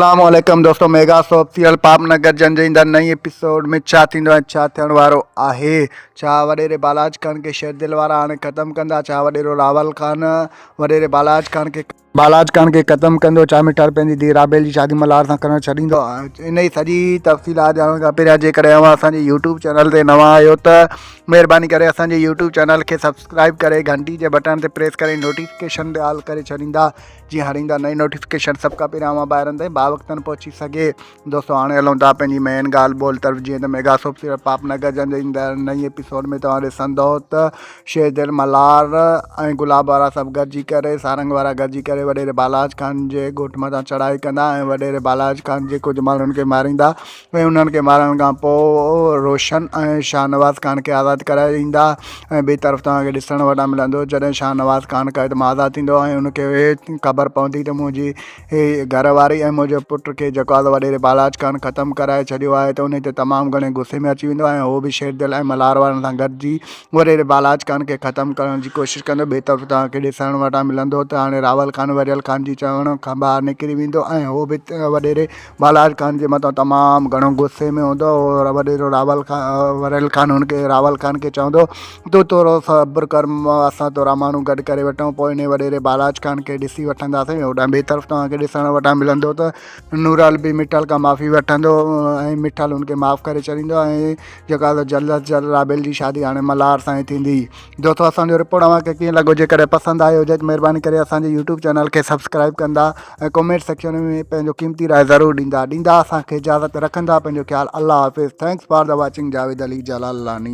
اسلام عليڪم دوستو ميگا سوپ سيريل پاپ نگر جن جي ايندڙ نئين ايپيسوڊ ۾ ڇا ٿيندو ۽ ڇا ٿيڻ وارو آهي ڇا وڏيري بالاچ خان کي شير دل وارا هاڻي ختم ڪندا ڇا وڏيرو راول خان وڏيري بالاچ خان کي بالاچ خان کي ختم ڪندو ڇا مٺار پنهنجي ڌيء رابيل جي شادي ملهار سان ڪرڻ ڇڏيندو انهي سڄي تفصيلات ڄاڻڻ کان پهريان جيڪڏهن اوهان اسان جي يوٽيوب چينل تي نوان آهيو ته مهرباني ڪري اسان جي يوٽيوب چينل کي سبسڪرائب ڪري گهنٽي جي بٽڻ تي پريس ڪري نوٽيفڪيشن تي آل ڪري ڇڏيندا جيئن هر ايندڙ نئين نوٽيفڪيشن سڀ کان پهريان اوهان ڀائرن تائين باوقتن پهچي سگهي. دوستو هاڻي هلون ٿا پنهنجي مين ڳالهه ٻولهه طرف جيئن ته ميگا سوپ سيريل پاپ نگر جنهن جي ايندڙ نئين ايپيسوڊ ۾ توهان ڏسندو ته شيردل ملهار ۽ گلاب وارا سڀ گڏجي ڪري سارنگ وارا گڏجي ڪري وڏيري بالاچ خان جي ڳوٺ مٿان چڙهائي ڪندا ۽ وڏيري بالاچ خان جي ڪجهه ماڻهن کي ماريندا ۽ انهن کي مارڻ کان پوء روشن ۽ شاهنواز خان کي آزاد ڪرائي ايندا ۽ ٻئي طرف توهان کي ڏسڻ وٽان ملندو جڏهن شاهنواز خان قيد مان آزاد ٿيندو ۽ ان کي خبر پوندي ته منهنجي گهر واري ۽ منهنجي پٽ کي جيڪو آهي وڏيري بالاچ خان ختم ڪرائي ڇڏيو آهي ته ان تي تمام گهڻي غصي ۾ اچي ويندو ۽ هو به شيردل ۽ ملهار وارن سان گڏجي وڏيري بالاچ خان کي ختم ڪرڻ جي ڪوشش ڪندو ٻئي طرف توهان کي ڏسڻ وٽان ملندو ته هاڻي راول خان وريل خان جي چوڻ کان ٻاهر نڪري ويندو ۽ هو به وڏيري بالاچ خان جي مٿان تمام گهڻو غصي ۾ هوندو هو. وڏيرو راول خان وريل خان هن کي راول خان کي چوندو تون ٿورو صبر ڪر اسان ٿورا ماڻهو گڏ ڪري وٺون پوء انهي وڏيري بالاچ خان کي ڏسي وٺنداسين. هوڏانهن ٻئي طرف توهان کي ڏسڻ وٽان ملندو ته نورال به مٺل کان معافي وٺندو ۽ مٺل هن کي معاف ڪري ڇڏيندو ۽ جيڪا سو جلد از جلد رابيل جي شادي هاڻي ملهار سان ئي ٿيندي. دوستو اسان جو رپورٽ اوهان کي ڪيئن لڳو جيڪڏهن پسند آيو هجي ته مهرباني ڪري اسان جي يوٽيوب چينل کي سبسڪرائب ڪندا ۽ ڪمينٽ سيڪشن ۾ پنهنجو قيمتي راء ضرور ڏيندا ڏيندا اسان کي اجازت رکندا پنهنجو خيال الله حافظ thanks for the watching Javed Ali Jalalani.